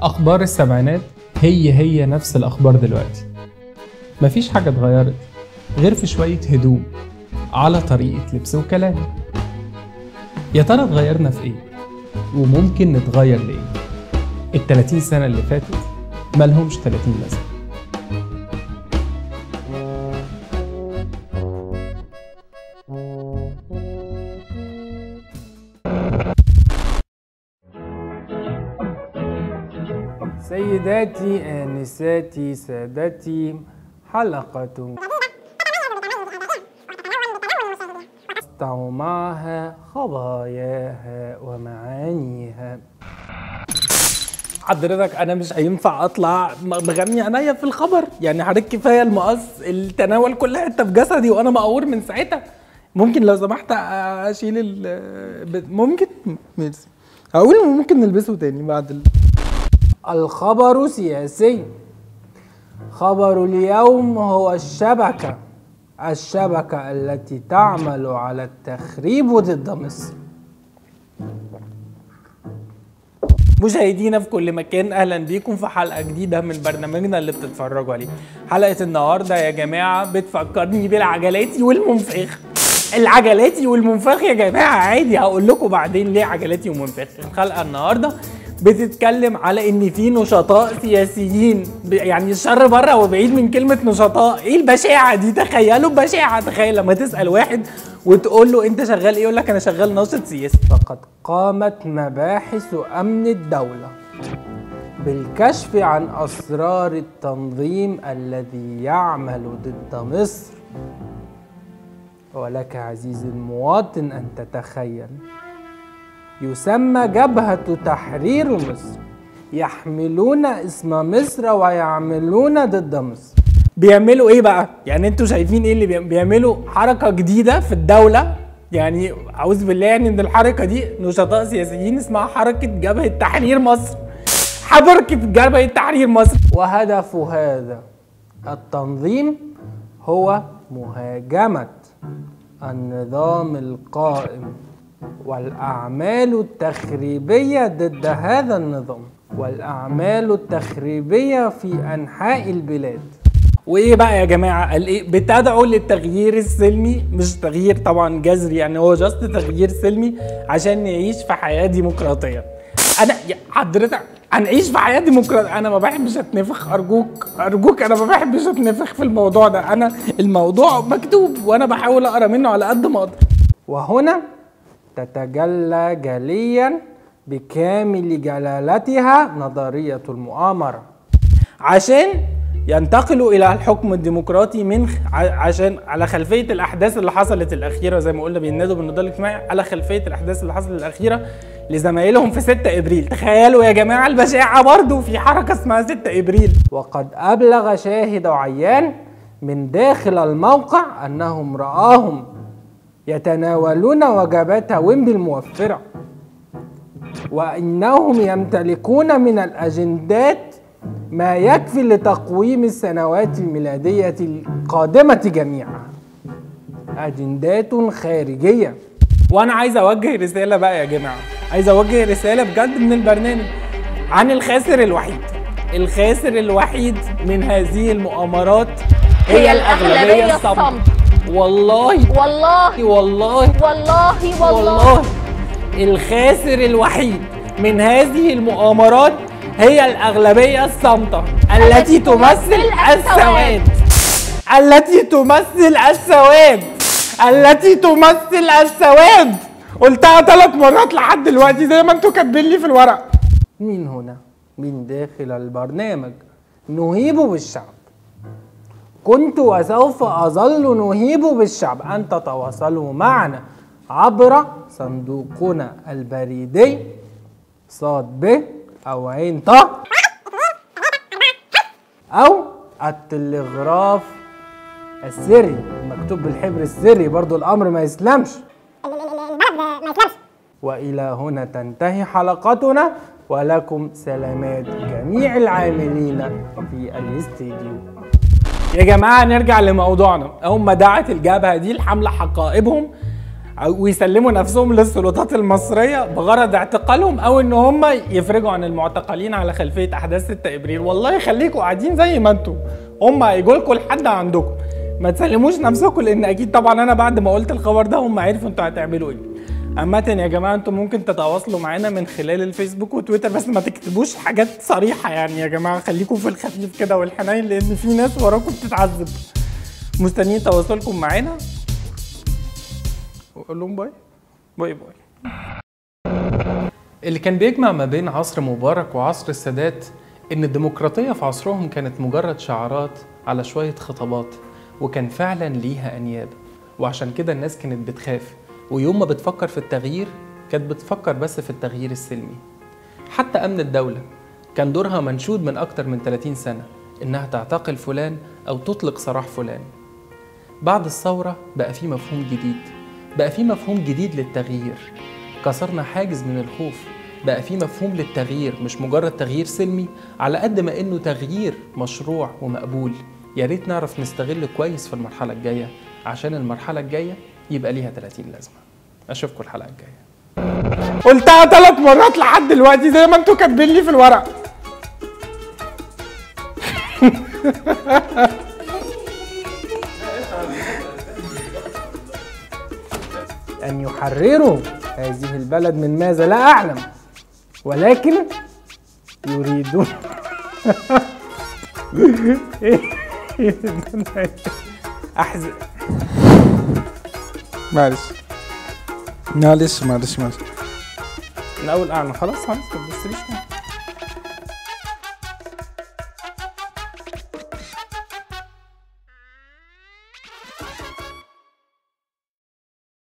أخبار السبعينات هي نفس الأخبار دلوقتي. مفيش حاجة اتغيرت غير في شوية هدوء على طريقة لبس وكلام. يا ترى اتغيرنا في ايه؟ وممكن نتغير لإيه؟ ال30 سنة اللي فاتت مالهمش 30 لازمة. سيداتي آنساتي سادتي، حلقة أسطع معها خباياها ومعانيها. حضرتك أنا مش هينفع أطلع مغمي عينيا في الخبر، يعني حضرتك كفاية المقص التناول كل حتة في جسدي وأنا مقهور من ساعتها. ممكن لو سمحت أشيل ممكن؟ ميرسي. هقول ممكن نلبسه تاني بعد الخبر سياسي. خبر اليوم هو الشبكة التي تعمل على التخريب ضد مصر. مشاهدينا في كل مكان، اهلا بيكم في حلقة جديدة من برنامجنا اللي بتتفرجوا عليه. حلقة النهاردة يا جماعة بتفكرني بالعجلاتي والمنفاخ. العجلاتي والمنفاخ يا جماعة عادي، هقول لكم بعدين ليه عجلاتي ومنفاخ. الحلقة النهاردة بتتكلم على ان في نشطاء سياسيين، يعني الشر بره وبعيد من كلمه نشطاء. ايه البشاعه دي؟ تخيلوا بشاعه. تخيل لما تسال واحد وتقول له انت شغال ايه، يقول لك انا شغال ناشط سياسي. فقد قامت مباحث امن الدوله بالكشف عن اسرار التنظيم الذي يعمل ضد مصر. ولك عزيزي المواطن ان تتخيل، يسمى جبهة تحرير مصر، يحملون اسم مصر ويعملون ضد مصر. بيعملوا ايه بقى؟ يعني انتوا شايفين ايه اللي بيعملوا؟ حركة جديدة في الدولة، يعني اعوذ بالله، يعني ان الحركة دي نشطاء سياسيين اسمها حركة جبهة تحرير مصر. حركة جبهة تحرير مصر، وهدف هذا التنظيم هو مهاجمة النظام القائم والأعمال التخريبية ضد هذا النظام، والأعمال التخريبية في أنحاء البلاد. وإيه بقى يا جماعة؟ قال إيه؟ بتدعو للتغيير السلمي، مش تغيير طبعا جذري، يعني هو جاست تغيير سلمي عشان نعيش في حياة ديمقراطية. أنا حضرتك هنعيش في حياة ديمقراطية؟ أنا ما بحبش أتنفخ، أرجوك أنا ما بحبش أتنفخ في الموضوع ده. أنا الموضوع مكتوب وأنا بحاول أقرأ منه على قد ما أقدر. وهنا تتجلى جليا بكامل جلالتها نظرية المؤامرة عشان ينتقلوا إلى الحكم الديمقراطي عشان على خلفية الأحداث اللي حصلت الأخيرة، زي ما قلنا بينادوا بالنضال الاجتماعي، على خلفية الأحداث اللي حصلت الأخيرة لزمايلهم في 6 إبريل. تخيلوا يا جماعة البشاعة، برضو في حركة اسمها 6 إبريل. وقد أبلغ شاهد عيان من داخل الموقع أنهم رآهم يتناولون وجبات ويمبي الموفرة، وإنهم يمتلكون من الأجندات ما يكفي لتقويم السنوات الميلادية القادمة جميعا، أجندات خارجية. وأنا عايز أوجه رسالة بقى يا جماعة، عايز أوجه رسالة بجد من البرنامج عن الخاسر الوحيد. الخاسر الوحيد من هذه المؤامرات هي الأغلبية الصامتة. والله الخاسر الوحيد من هذه المؤامرات هي الأغلبية الصامتة التي تمثل السواد. قلتها 3 مرات لحد دلوقتي زي ما انتوا كاتبين لي في الورق. من هنا من داخل البرنامج نهيب بالشعب. كنت وسوف أظل نهيب بالشعب أن تتواصلوا معنا عبر صندوقنا البريدي صاد ب أو عين ط أو التلغراف السري مكتوب بالحبر السري، برضو الأمر ما يسلمش. وإلى هنا تنتهي حلقتنا، ولكم سلامات جميع العاملين في الاستديو. يا جماعة نرجع لموضوعنا. هم دعت الجبهة دي لحمل حقائبهم ويسلموا نفسهم للسلطات المصريه بغرض اعتقالهم او ان هم يفرجوا عن المعتقلين على خلفيه احداث 6 ابريل. والله خليكم قاعدين زي ما انتم، هم هيجوا لكم لحد عندكم، ما تسلموش نفسكم، لان اكيد طبعا انا بعد ما قلت الخبر ده هم عرفوا انتوا هتعملوا ايه. عامة يا جماعه انتم ممكن تتواصلوا معانا من خلال الفيسبوك وتويتر، بس ما تكتبوش حاجات صريحه يعني يا جماعه، خليكم في الخفيف كده والحنين، لان في ناس وراكم بتتعذب. مستنيين تواصلكم معانا، وقول لهم باي باي باي. اللي كان بيجمع ما بين عصر مبارك وعصر السادات إن الديمقراطية في عصرهم كانت مجرد شعارات على شوية خطابات، وكان فعلا ليها أنياب، وعشان كده الناس كانت بتخاف، ويوم ما بتفكر في التغيير كانت بتفكر بس في التغيير السلمي. حتى أمن الدولة كان دورها منشود من أكتر من 30 سنة، إنها تعتقل فلان أو تطلق سراح فلان. بعد الثورة بقى في مفهوم جديد، بقى في مفهوم جديد للتغيير، كسرنا حاجز من الخوف، بقى في مفهوم للتغيير مش مجرد تغيير سلمي على قد ما انه تغيير مشروع ومقبول. يا ريت نعرف نستغل كويس في المرحلة الجاية عشان المرحلة الجاية يبقى ليها 30 لازمة. اشوفكم الحلقة الجاية. قلتها 3 مرات لحد دلوقتي زي ما انتوا كاتبين لي في الورق. أن يحرروا هذه البلد من ماذا لا أعلم، ولكن يريدون أحزن. معلش من أول أعلى خلاص ما تبصليش.